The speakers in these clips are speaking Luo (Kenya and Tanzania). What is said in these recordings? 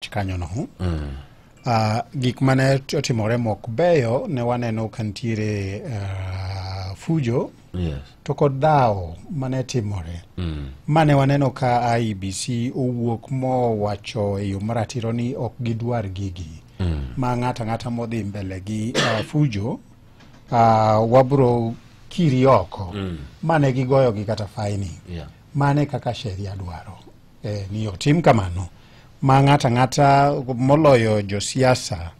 wach kanyono. Gik mane otimore mok beyo ne waneno ka nitiere fujo to kod dhawo mane timore. Mane waneno ka IEBC owuok mowacho e yo maratiro ni ok gidwar gigi. Ma ng'ato ang'ata modhi mbele gi fujo wabro kiri oko. Mane gigoyo gi kata faini. Mane kaka sheria dwaro ni otim kamano. Ma ng'ato ang'ata moloyo josiasa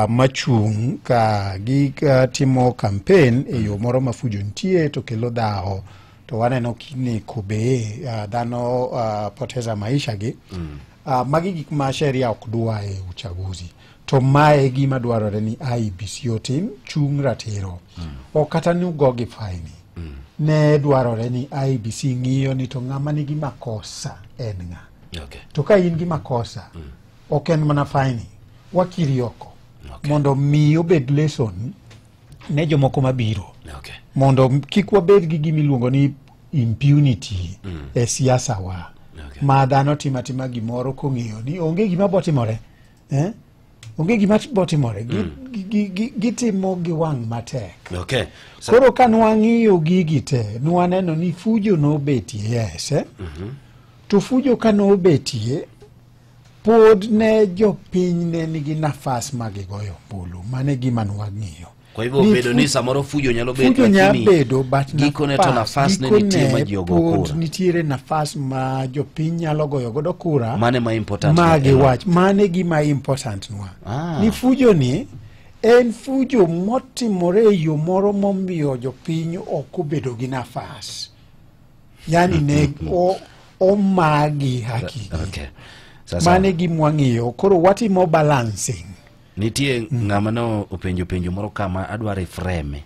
machung' ka gi timo campaign e yo moro ma fujo nitie to kelo dhawo to waneno kineko be dhano poteza maisha gi. Magi gik ma sheria ok dwa e uchaguzi to mae gima dwarore ni IEBC otim chung' ratiro. Ok kata ni ugogi faini. Ne dwarore ni IEBC ng'iyo ni to ng'ama nigi makosa en ng'a. To ka in gi makosa, ok en mana faini, wakiri oko. Mondo mi obed lesson ne jomoko mabiro. Mondo kik wabed gi gima iluongo ni impunity e siasa wa. Ma dhano timo atima gimoro kong'eyo ni onge gima botimore. Onge gima botimore. Gitimo gi wang' matek. Koro ka nwang'iyo gigi te, nwaneno ni fujo nobetie, yes. To fujo ka nobetie, pod ne jopiny ne nigi nafas ma gigoyo ombulu. Mano e gima nwang'iyo. Kwa hivyo bedo ni samoro fujo nyalo bet, fujo nyalo bedo, but gikone to nafas ne nitie ma ji ogo kura. Nitiere nafas ma jopiny nyalo goyo godo kura. Mane ma important ma giwach, mane gima important nwa. Ni fujo ni en fujo motimore e yo moro momiyo jopiny ok obedo gi nafas. Yani ne omagi haki. Mane gima wang'iyo. Koro watimo balancing. Nitie ng'ama no openjo penjo moro kama adwa reframe.